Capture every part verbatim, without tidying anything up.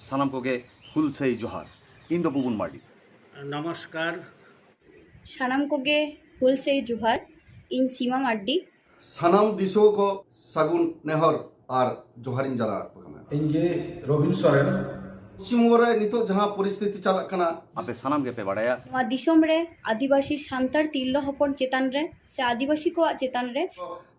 ᱥᱟᱱᱟᱢ ᱠᱚᱜᱮ ᱦᱩᱞᱥᱟᱹᱭ ᱡᱚᱦᱟᱨ᱾ ᱤᱧ ᱫᱚ ᱵᱩᱵᱩᱱ ᱢᱟᱨᱰᱤ᱾ ᱱᱚᱢᱚᱥᱠᱟᱨ᱾ ᱥᱟᱱᱟᱢ ᱠᱚᱜᱮ ᱦᱩᱞᱥᱟᱹᱭ ᱡᱚᱦᱟᱨ᱾ ᱤᱧ ᱥᱤᱢᱟ ᱢᱟᱨᱰᱤ᱾ ᱥᱟᱱᱟᱢ ᱫᱤᱥᱩᱣᱟᱹ ᱠᱚ ᱥᱟᱹᱜᱩᱱ ᱱᱮᱦᱚᱨ ᱟᱨ ᱡᱚᱦᱟᱨᱤᱧ ᱪᱟᱞ ᱟᱠᱚ ᱠᱟᱱᱟ᱾ ᱤᱧ ᱜᱮ ᱨᱚᱵᱤᱱ ᱥᱚᱨᱮᱱ᱾ ᱯᱚᱥᱪᱤᱢ ᱵᱚᱝᱜᱚ ᱨᱮ ᱱᱤᱛᱚᱜ ᱡᱟᱦᱟᱸ ᱯᱚᱨᱤᱥᱛᱷᱤᱛᱤ ᱪᱟᱞᱟᱜ ᱠᱟᱱᱟ, ᱟᱯᱮ ᱥᱟᱱᱟᱢ ᱜᱮᱯᱮ ᱵᱟᱲᱟᱭᱟ᱾ ᱱᱚᱣᱟ ᱫᱤᱥᱚᱢ ᱨᱮ ᱟᱹᱫᱤᱵᱟᱹᱥᱤ ᱥᱟᱱᱛᱟᱲ ᱛᱤᱨᱞᱟᱹ ᱦᱚᱯᱚᱱ ᱪᱮᱛᱟᱱ ᱨᱮ ᱥᱮ ᱟᱹᱫᱤᱵᱟᱹᱥᱤ ᱠᱚᱣᱟᱜ ᱪᱮᱛᱟᱱ ᱨᱮ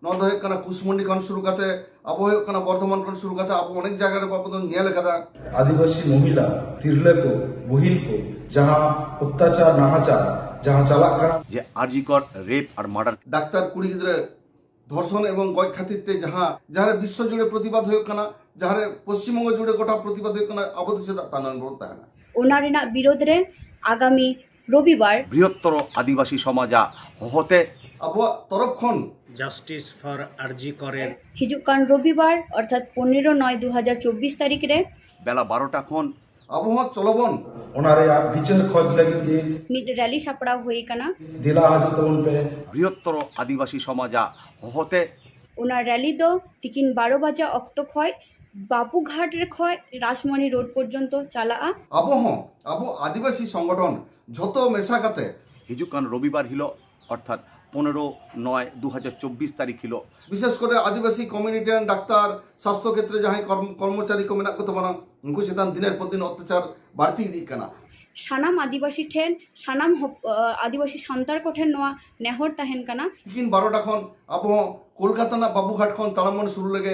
ᱱᱚᱣᱟ ᱫᱚ ᱦᱩᱭᱩᱜ ᱠᱟᱱᱟ ᱠᱩᱥᱢᱩᱱᱰᱤ ᱠᱷᱚᱱ ᱥᱩᱨᱩ ᱠᱟᱛᱮ, ᱟᱵᱚ ᱦᱩᱭᱩᱜ ᱠᱟᱱᱟ ᱵᱚᱨᱫᱷᱚᱢᱟᱱ ᱠᱷᱚᱱ ᱥᱩᱨᱩ ᱠᱟᱛᱮ ᱟᱵᱚ ᱚᱱᱮᱠ ᱡᱟᱭᱜᱟ ᱨᱮ ᱟᱵᱚ ᱵᱚᱱ ᱧᱮᱞ ᱟᱠᱟᱫᱟ᱾ ᱟᱹᱫᱤᱵᱟᱹᱥᱤ ᱢᱚᱦᱤᱞᱟ, ᱛᱤᱨᱞᱟᱹ ᱠᱚ, ᱵᱩᱦᱤᱱ ᱠᱚ ᱡᱟᱦᱟᱸ ᱚᱛᱛᱟᱪᱟᱨ ᱱᱟᱦᱟᱪᱟᱨ ᱡᱟᱦᱟᱸ ᱪᱟᱞᱟᱜ ᱠᱟᱱᱟ, ᱡᱮ ᱟᱨᱡᱤ ᱠᱚᱨ ᱨᱮᱯ ᱟᱨ ᱢᱟᱨᱰᱟᱨ ᱰᱟᱠᱛᱟᱨ ᱠᱩᱲᱤ ᱜᱤᱫᱽᱨᱟᱹ ᱫᱷᱚᱨᱥᱚᱱ ᱮᱵᱚᱝ ᱜᱚᱡ ᱠᱷᱟᱹᱛᱤᱨ ᱛᱮ ᱡᱟᱦᱟᱸ ᱡᱟᱦᱟᱸ ᱨᱮ ᱵᱤᱥᱥᱚ ᱡᱩᱲᱮ ᱯᱨᱚᱛᱤᱵᱟᱫ ᱦᱩᱭᱩᱜ ᱠᱟᱱᱟ, ᱡᱟᱦᱟᱸ ᱨᱮ ᱯᱚᱥᱪᱤᱢ ᱵᱚᱝᱜᱚ ᱡᱩᱲᱮ ᱜᱚᱴᱟ ᱯᱨᱚᱛᱤᱵᱟᱫ ᱦᱩᱭᱩᱜ ᱠᱟᱱᱟ, ᱟᱵᱚ ᱫᱚ ᱪᱮᱫᱟᱜ ᱛᱟᱭᱱᱚᱢ ᱨᱮᱵᱚᱱ ᱛᱟᱦᱮᱱᱟ? ᱚᱱᱟ ᱨᱮᱱᱟᱜ ᱵᱤᱨᱳᱫᱷ ᱨᱮ ᱟᱜᱟᱢᱤ ᱨᱚᱵᱤᱵᱟᱨ ᱵᱨᱤᱦᱚᱛᱛᱚᱨ ᱟᱹᱫᱤᱵᱟᱹᱥᱤ ᱥᱚᱢᱟᱡᱟ ᱦᱚᱦᱚᱛᱮ ᱟᱵᱚᱣᱟᱜ ᱛᱚᱨᱚᱯ ᱠᱷᱚᱱ Justice for ᱟᱨᱡᱤ ᱠᱚᱨᱮᱨ ᱦᱤᱡᱩᱜ ᱠᱟᱱ ᱨᱚᱵᱤᱵᱟᱨ ᱚᱨᱛᱷᱟᱛ ᱯᱚᱱᱮᱨᱚ ᱱᱚᱭ ᱫᱩ ᱦᱟᱡᱟᱨ ᱪᱚᱵᱵᱤᱥ ᱛᱟᱹᱨᱤᱠᱷ ᱨᱮ ᱵᱮᱞᱟ ᱵᱟᱨᱚᱴᱟ ᱠᱷᱚᱱ ᱟᱵᱚ ᱦᱚᱸ ᱪᱚᱞᱚᱵᱚᱱ ᱚᱱᱟ ᱨᱮᱭᱟᱜ ᱵᱤᱪᱟᱹᱨ ᱠᱷᱚᱡᱽ ᱞᱟᱹᱜᱤᱫ ᱜᱮ ᱢᱤᱫ ᱨᱮᱞᱤ ᱥᱟᱯᱲᱟᱣ ᱦᱩᱭ ᱟᱠᱟᱱᱟ᱾ ᱫᱮᱞᱟ ᱦᱤᱡᱩᱜ ᱛᱟᱵᱚᱱ ᱯᱮ᱾ ᱵᱨᱤᱦᱚᱛᱛᱚᱨ ᱟᱹᱫᱤᱵᱟᱹᱥᱤ ᱥᱚᱢᱟᱡᱟ ᱦᱚᱦᱚᱛᱮ ᱚᱱᱟ ᱨᱮᱞᱤ ᱫᱚ ᱛᱤᱠᱤᱱ ᱵᱟᱨᱚ ᱵᱟᱡᱟ ᱚᱠᱛᱚ ᱠᱷᱚᱡ ᱵᱟᱵᱩᱜᱷᱟᱴ ᱨᱮ ᱠᱷᱚᱡ ᱨᱟᱡᱽᱢᱚᱱᱤ ᱨᱳᱰ ᱯᱚᱨᱡᱚᱱᱛᱚ ᱪᱟᱞᱟᱜᱼᱟ᱾ ᱟᱵᱚ ᱦᱚᱸ ᱟᱵᱚ ᱟᱹᱫᱤᱵᱟᱹᱥᱤ ᱥᱚᱝᱜᱚᱴᱷᱚᱱ ᱡᱷᱚᱛᱚ ᱢᱮᱥᱟ ᱠᱟᱛᱮ ᱦᱤᱡᱩᱜ ᱠᱟᱱ ᱨᱚᱵᱤᱵᱟᱨ ᱦᱤᱞᱳᱜ ᱚᱨᱛᱷᱟᱛ ᱯᱚᱱᱮᱨᱚ ᱱᱚᱭ ᱫᱩ ᱦᱟᱡᱟᱨ ᱪᱚᱵᱵᱤᱥ ᱛᱟᱹᱨᱤᱠᱷ ᱦᱤᱞᱳᱜ ᱵᱤᱥᱮᱥ ᱠᱚᱨᱮ ᱟᱹᱫᱤᱵᱟᱹᱥᱤ ᱠᱚᱢᱤᱭᱩᱱᱤᱴᱤ ᱨᱮᱱ ᱰᱟᱠᱛᱟᱨ, ᱥᱟᱥᱛᱷᱚ ᱠᱷᱮᱛᱨᱮ ᱡᱟᱦᱟᱸᱭ ᱠᱚᱨᱢ- ᱠᱚᱨᱢᱚᱪᱟᱨᱤ ᱠᱚ ᱢᱮᱱᱟᱜ ᱠᱚ ᱛᱟᱵᱚᱱᱟ, ᱩᱱᱠᱩ ᱪᱮᱛᱟᱱ ᱫᱤᱱᱮᱨ ᱯᱚᱨ ᱫᱤᱱ ᱚᱛᱛᱟᱪᱟᱨ ᱵᱟᱹᱲᱛᱤ ᱤᱫᱤᱜ ᱠᱟᱱᱟ᱾ ᱥᱟᱱᱟᱢ ᱟᱹᱫᱤᱵᱟᱹᱥᱤ ᱴᱷᱮᱱ, ᱥᱟᱱᱟᱢ ᱦᱚᱯ- ᱟᱹᱫᱤᱵᱟᱹᱥᱤ ᱥᱟᱱᱛᱟᱲ ᱠᱚᱴᱷᱮᱱ ᱱᱚᱣᱟ ᱱᱮᱦᱚᱨ ᱛᱟᱦᱮᱱ ᱠᱟᱱᱟ᱾ ᱛᱤᱠᱤᱱ ᱵᱟᱨᱚᱴᱟ ᱠᱷᱚᱱ ᱟᱵᱚ ᱦᱚᱸ ᱠᱳᱞᱠᱟᱛᱟ ᱨᱮᱱᱟᱜ ᱵᱟᱵᱩᱜᱷᱟᱴ ᱠᱷᱚᱱ ᱛᱟᱲᱟᱢ ᱵᱚᱱ ᱥᱩᱨᱩ ᱞᱮᱜᱮ᱾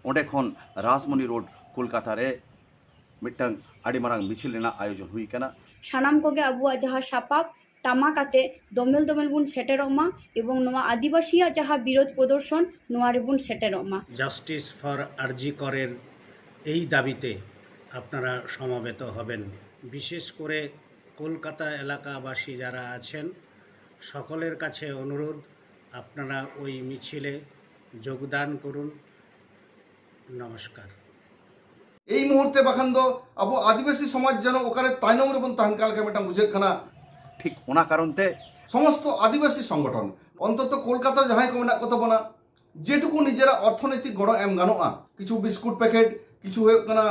ᱚᱸᱰᱮ ᱠᱷᱚᱱ ᱨᱟᱡᱽᱢᱚᱱᱤ ᱨᱳᱰ ᱠᱳᱞᱠᱟᱛᱟ ᱨᱮ ᱢᱤᱫᱴᱟᱝ ᱟᱹᱰᱤ ᱢᱟᱨᱟᱝ ᱢᱤᱪᱷᱤᱞ ᱨᱮᱱᱟᱜ ᱟᱭᱳᱡᱚᱱ ᱦᱩᱭ ᱟᱠᱟᱱᱟ᱾ ᱥᱟᱱᱟᱢ ᱠᱚᱜᱮ ᱟᱵᱚᱣᱟᱜ ᱡᱟᱦᱟᱸ ᱥᱟᱯᱟᱵ ᱴᱟᱢᱟᱠ ᱟᱛᱮ ᱫᱚᱢᱮᱞ ᱫᱚᱢᱮᱞ ᱵᱚᱱ ᱥᱮᱴᱮᱨᱚᱜ ᱢᱟ ᱮᱵᱚᱝ ᱱᱚᱣᱟ ᱟᱹᱫᱤᱵᱟᱹᱥᱤᱭᱟᱜ ᱡᱟᱦᱟᱸ ᱵᱤᱨᱳᱫᱷ ᱯᱨᱚᱫᱚᱨᱥᱚᱱ, ᱱᱚᱣᱟ ᱨᱮᱵᱚᱱ ᱥᱮᱴᱮᱨᱚᱜ ᱢᱟ᱾ Justice for ᱟᱨᱡᱤ ᱠᱚᱨᱮᱨ ᱮᱭ ᱫᱟᱵᱤᱛᱮ আপনারা সমবেত হবেন। বিশেষ করে কলকাতা এলাকাবাসী যারা আছেন, সকলের কাছে অনুরোধ, আপনারা ওই মিছিলে যোগদান করুন। নমস্কার। ᱮᱭ ᱢᱩᱦᱩᱨᱛᱮ ᱵᱟᱠᱷᱟᱱ ᱫᱚ ᱟᱵᱚ ᱟᱹᱫᱤᱵᱟᱹᱥᱤ ᱥᱚᱢᱟᱡᱽ ᱡᱮᱱᱚ ᱚᱠᱟᱨᱮ ᱛᱟᱭᱱᱚᱢ ᱨᱮᱵᱚᱱ ᱛᱟᱦᱮᱱ ᱠᱟᱱ ᱞᱮᱠᱟ ᱢᱤᱫᱴᱟᱝ ᱵᱩᱡᱷᱟᱹᱜ ᱠᱟᱱᱟ᱾ ᱴᱷᱤᱠ ᱚᱱᱟ ᱠᱟᱨᱚᱱ ᱛᱮ ᱥᱚᱢᱚᱥᱛᱚ ᱟᱹᱫᱤᱵᱟᱹᱥᱤ ᱥᱚᱝᱜᱚᱴᱷᱚᱱ, ᱚᱱᱛᱚᱛᱚ ᱠᱳᱞᱠᱟᱛᱟ ᱨᱮ ᱡᱟᱦᱟᱸᱭ ᱠᱚ ᱢᱮᱱᱟᱜ ᱠᱚ ᱛᱟᱵᱚᱱᱟ, ᱡᱮᱴᱩᱠᱩ ᱱᱤᱡᱮᱨᱟᱜ ᱚᱨᱛᱷᱚᱱᱳᱭᱛᱤᱠ ᱜᱚᱲᱚ ᱮᱢ ᱜᱟᱱᱚᱜᱼᱟ, ᱠᱤᱪᱷᱩ ᱵᱤᱥᱠᱩᱴ ᱯᱮᱠᱮᱴ, ᱠᱤᱪᱷᱩ ᱦᱩᱭᱩᱜ ᱠᱟᱱᱟ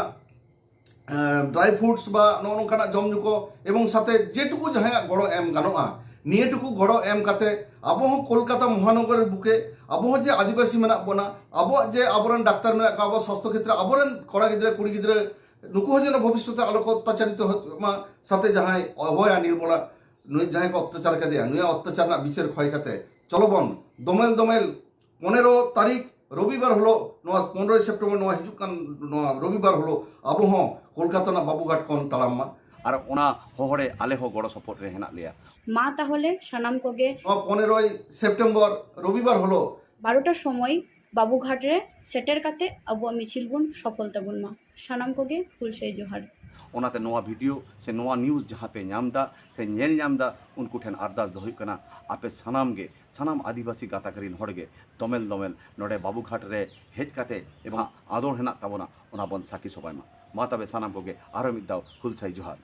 ᱰᱨᱟᱭ ᱯᱷᱨᱩᱴᱥ ᱵᱟ ᱱᱚᱜᱼᱚ ᱱᱚᱝᱠᱟᱱᱟᱜ ᱡᱚᱢ ᱧᱩ ᱠᱚ, ᱮᱵᱚᱝ ᱥᱟᱛᱮ ᱡᱮᱴᱩᱠᱩ ᱡᱟᱦᱟᱸᱭᱟᱜ ᱜᱚᱲᱚ ᱮᱢ ᱜᱟᱱᱚᱜᱼᱟ, ᱱᱤᱭᱟᱹᱴᱩᱠᱩ ᱜᱚᱲᱚ ᱮᱢ ᱠᱟᱛᱮ ᱟᱵᱚ ᱦᱚᱸ ᱠᱳᱞᱠᱟᱛᱟ ᱢᱚᱦᱟᱱᱚᱜᱚᱨ ᱵᱩᱠᱮ ᱟᱵᱚ ᱦᱚᱸ ᱡᱮ ᱟᱹᱫᱤᱵᱟᱹᱥᱤ ᱢᱮᱱᱟᱜ ᱵᱚᱱᱟ, ᱟᱵᱚᱣᱟᱜ ᱡᱮ ᱟᱵᱚᱨᱮᱱ ᱰᱟᱠᱛᱟᱨ ᱢᱮᱱᱟᱜ ᱠᱚᱣᱟ, ᱟᱵᱚ ᱥᱟᱥᱛᱷᱚ ᱠᱷᱮᱛᱨᱮ ᱟᱵᱚᱨᱮᱱ ᱠᱚᱲᱟ ᱜᱤᱫᱽᱨᱟᱹ ᱠᱩᱲᱤ ᱜᱤᱫᱽᱨᱟᱹ ᱱᱩᱠᱩ ᱦᱚᱸ ᱡᱮᱱᱚ ᱵᱷᱚᱵᱤᱥᱥᱚᱛ ᱨᱮ ᱟᱞᱚ ᱠᱚ ᱚᱛᱛᱟᱪᱟᱨᱤᱛ ᱦᱩᱭᱩᱜ ᱢᱟ, ᱥᱟᱛᱮ ᱡᱟᱦᱟᱸᱭ ᱚᱵᱷᱚᱭᱟ ᱱᱤᱨᱢᱚᱞᱟ ᱱᱩᱭ ᱡᱟᱦᱟᱸᱭ ᱠᱚ ᱚᱛᱛᱟᱪᱟᱨ ᱠᱟᱫᱮᱭᱟ, ᱱᱩᱭᱟᱜ ᱚᱛᱛᱟᱪᱟᱨ ᱨᱮᱱᱟᱜ ᱵᱤᱪᱟᱹᱨ ᱠᱷᱚᱭ ᱠᱟᱛᱮ ᱪᱚᱞᱚ ᱵᱚᱱ ᱫᱚᱢᱮᱞ ᱫᱚᱢᱮᱞ ᱯᱚᱱᱮᱨᱚ ᱛᱟᱹᱨᱤᱠᱷ ᱨᱚᱵᱤᱵᱟᱨ ᱦᱤᱞᱳᱜ, ᱱᱚᱣᱟ ᱯᱚᱱᱨᱚᱭ ᱥᱮᱯᱴᱮᱢᱵᱚᱨ, ᱱᱚᱣᱟ ᱦᱤᱡᱩᱜ ᱠᱟᱱ ᱱᱚᱣᱟ ᱨᱚᱵᱤᱵᱟᱨ ᱦᱤᱞᱳᱜ ᱟᱵᱚ ᱦᱚᱸ ᱠᱳᱞᱠᱟᱛᱟ ᱨᱮᱱᱟᱜ ᱵᱟᱵᱩᱜᱷᱟᱴ ᱠᱷᱚᱱ ᱛᱟᱲᱟᱢ ᱢᱟ᱾ ᱟᱨ ᱚᱱᱟ ᱦᱚᱦᱚᱲᱮ ᱟᱞᱮ ᱦᱚᱸ ᱜᱚᱲᱚ ᱥᱚᱯᱚᱦᱚᱫ ᱨᱮ ᱦᱮᱱᱟᱜ ᱞᱮᱭᱟ᱾ ᱢᱟ ᱛᱟᱦᱚᱞᱮ ᱥᱟᱱᱟᱢ ᱠᱚᱜᱮ ᱱᱚᱣᱟ ᱯᱚᱱᱮᱨᱚᱭ ᱥᱮᱯᱴᱮᱢᱵᱚᱨ ᱨᱚᱵᱤᱵᱟᱨ ᱦᱤᱞᱳᱜ ᱵᱟᱨᱚᱴᱟ ᱥᱚᱢᱚᱭ ᱵᱟᱵᱩᱜᱷᱟᱴ ᱨᱮ ᱥᱮᱴᱮᱨ ᱠᱟᱛᱮ ᱟᱵᱚᱣᱟᱜ ᱢᱤᱪᱷᱤᱞ ᱵᱚᱱ ᱥᱚᱯᱷᱚᱞ ᱛᱟᱵᱚᱱ ᱢᱟ᱾ ᱥᱟᱱᱟᱢ ᱠᱚᱜᱮ ᱦᱩᱞᱥᱟᱹᱭ ᱡᱚᱦᱟᱨ᱾ ᱚᱱᱟᱛᱮ ᱱᱚᱣᱟ ᱵᱷᱤᱰᱤᱭᱳ ᱥᱮ ᱱᱚᱣᱟ ᱱᱤᱭᱩᱡᱽ ᱡᱟᱦᱟᱸ ᱯᱮ ᱧᱟᱢ ᱮᱫᱟ ᱥᱮ ᱧᱮᱞ ᱧᱟᱢ ᱮᱫᱟ, ᱩᱱᱠᱩ ᱴᱷᱮᱱ ᱟᱨᱫᱟᱥ ᱫᱚ ᱦᱩᱭᱩᱜ ᱠᱟᱱᱟ, ᱟᱯᱮ ᱥᱟᱱᱟᱢ ᱜᱮ, ᱥᱟᱱᱟᱢ ᱟᱹᱫᱤᱵᱟᱹᱥᱤ ᱜᱟᱛᱟᱠ ᱨᱤᱱ ᱦᱚᱲ ᱜᱮ ᱫᱚᱢᱮᱞ ᱫᱚᱢᱮᱞ ᱱᱚᱰᱮ ᱵᱟᱵᱩᱜᱷᱟᱴ ᱨᱮ ᱦᱮᱡ ᱠᱟᱛᱮ ᱮᱵᱚᱝ ᱟᱫᱚᱲ ᱦᱮᱱᱟᱜ ᱛᱟᱵᱚᱱᱟ, ᱚᱱᱟ ᱵᱚᱱ ᱥᱟᱹᱠᱷᱤ ᱥᱚᱵᱷᱟᱭ ᱢᱟ᱾ ᱢᱟ ᱛᱚᱵᱮ ᱥᱟᱱᱟᱢ ᱠᱚᱜᱮ ᱟᱨᱚ ᱢᱤᱫ ᱫᱷᱟᱣ ᱦᱩᱞᱥᱟᱹᱭ ᱡᱚᱦᱟᱨ᱾